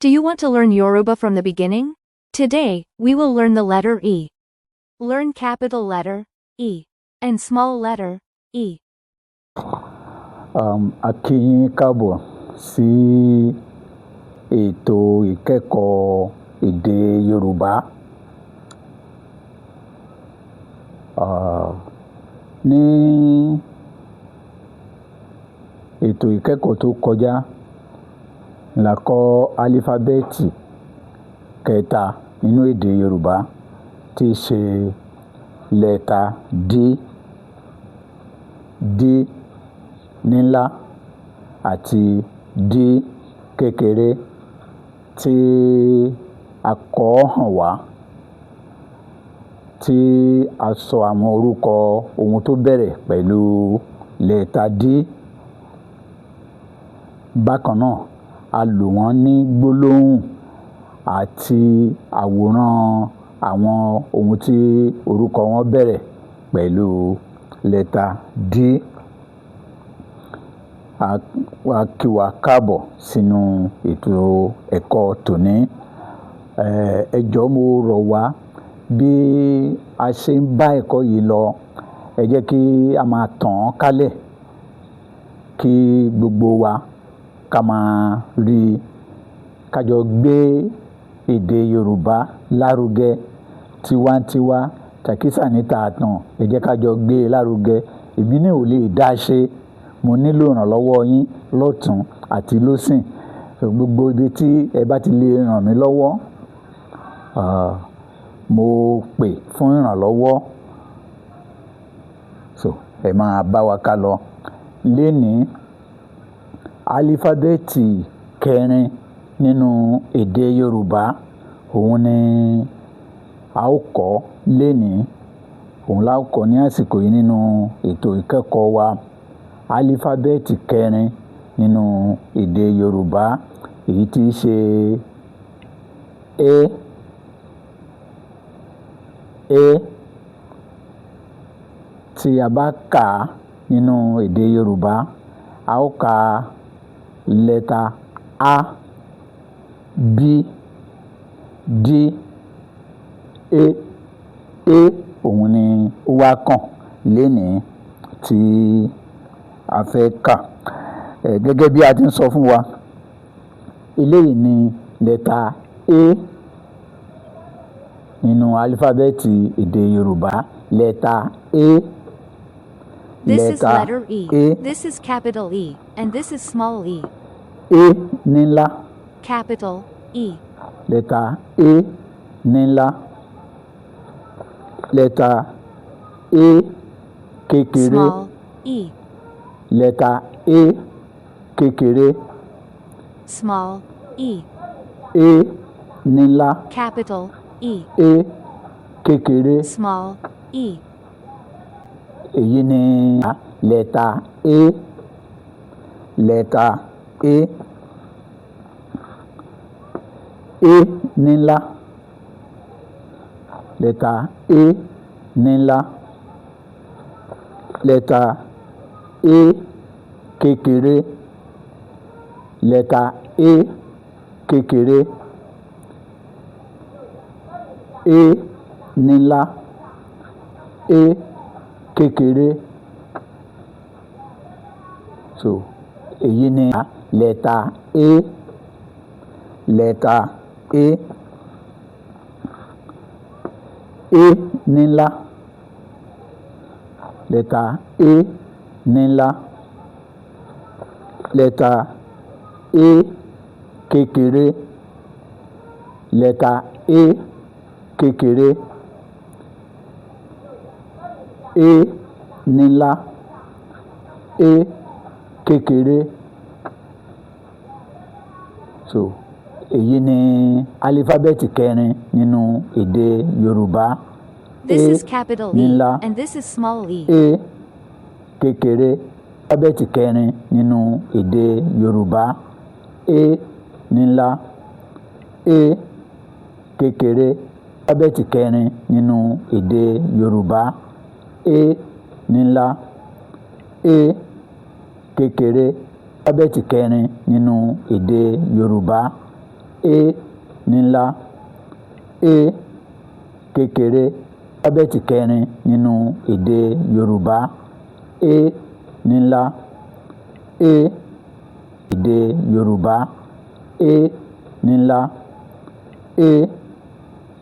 Do you want to learn Yoruba from the beginning? Today, we will learn the letter E. Learn capital letter E and small letter e. A kí yín káàbọ̀ sí ètò ìkẹ́kọ̀ọ́ èdè Yorùbá. Ní ètò ìkẹ́kọ̀ọ́ tó kọjá, la kọ́ álífábẹ́ẹ̀tì kẹta nínú èdè Yorùbá tí í ṣe lẹ́tà D, D nílá àti D kékeré tí a kọ hàn wá, tí a sọ àwọn orúkọ ohun tó bẹ̀rẹ̀ pẹ̀lú lẹ́tà D. Bákan náà, a lò wọ́n ní gbólóhùn àti àwòrán àwọn ohun tí orúkọ wọn bẹ̀rẹ̀ pẹ̀lú lẹ́tà D. A wá kí wa káàbọ̀ sínú ètò ẹ̀kọ́ tòní. Ẹ jọ̀ọ́, mo rọ̀ wá, bí a ṣe ń bá ẹ̀kọ́ yìí lọ, ẹ jẹ́ kí a máa tàn án kálẹ̀ kí gbogbo wa ká máa rí i, ká jọ gbé èdè Yorùbá lárugẹ tiwantiwa, tàkísà ní tààtàn. Ẹ jẹ́ ká jọ gbé e lárugẹ. Èmi náà ò lè dá ṣe, mo nílò ìrànlọ́wọ́ yín lọ́tùn àti lósìn. Gbogbo ibi tí ẹ bá ti lè ràn mí lọ́wọ́, mo pè fún ìrànlọ́wọ́. So ẹ máa bá wa ká lọ. Lénìí, álífábẹ́ẹ̀tì kẹrin nínú èdè Yorùbá òun ni a ó kọ́ lénìí. Òun la ó kọ́ ní àsìkò yìí nínú ètò ìkẹ́kọ̀ọ́ wa. Álífábẹ́ẹ̀tì kẹrin nínú èdè Yorùbá, èyí tí í ṣe É. É tí a bá kà á nínú èdè Yorùbá, a ó ka lẹ́tà A, B, D, E. E òun ni ó wá kàn lénìí tí a fẹ́ kà. Gẹ́gẹ́ bí a ti ń sọ fún wa, eléyìí ni lẹ́tà A nínú álífábẹ́ẹ̀tì èdè Yorùbá. Lẹ́tà A. This is Lẹ́tà letter E. A. This is capital E, and this is small e. A nílá. Capital E. Lẹ́tà A nílá, lẹ́tà A kékeré. Small e. Lẹ́tà A kékeré. Small e. A nílá. Capital E. A kékeré. Small e. Èyí ni lẹ́tà A. Lẹ́tà A. A nílá, lẹ́tà A nílá, lẹ́tà A kékeré, lẹ́tà A kékeré. A nílá, A kékeré. So èyí ni lẹ́tà A. Lẹ́tà A. A nílá, lẹ́tà A nílá, lẹ́tà A kékeré, lẹ́tà A kékeré. A nílá, A kékeré. So èyí ni álífábẹ́ẹ̀tì kẹrin nínú èdè Yorùbá. This A is capital E, nílá, and this is small e. A kékeré. Álífábẹ́ẹ̀tì kẹrin nínú èdè Yorùbá. A nílá, A kékeré. Álífábẹ́ẹ̀tì kẹrin nínú èdè Yorùbá. A nílá, A kékeré. Álífábẹ́ẹ̀tì kẹrin nínú èdè Yorùbá. A ní ńlá, E kékeré. Álífábẹ́ẹ̀tì kẹrin nínú èdè Yorùbá. A ní ńlá, E, èdè Yorùbá. A ní ńlá, E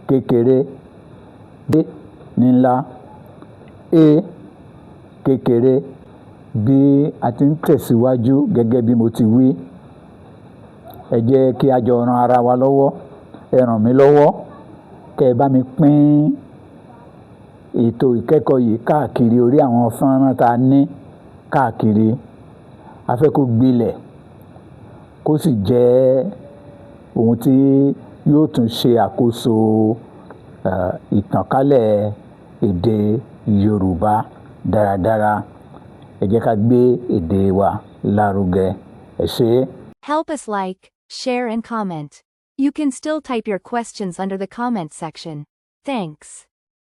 kékeré. B ní ńlá, E kékeré. Bí a ti ń tẹ̀síwájú gẹ́gẹ́ bí mo ti wí, ẹ jẹ́ kí a jọ ran ara wa lọ́wọ́. Ẹ ràn mí lọ́wọ́ kẹ́ ẹ bá mi pín ètò ìkẹ́kọ̀ọ́ yìí káàkiri orí àwọn fọ́nrán tá a ní káàkiri. A fẹ́ kó gbilẹ̀, kó sì jẹ́ ohun tí yóò tún ṣe àkóso ìtànkálẹ̀ èdè Yorùbá dáradára. Ẹ jẹ́ ká gbé èdè wa lárugẹ. Ẹ ṣé. Help us like, share and comment. You can still type your questions under the comment section. Thanks.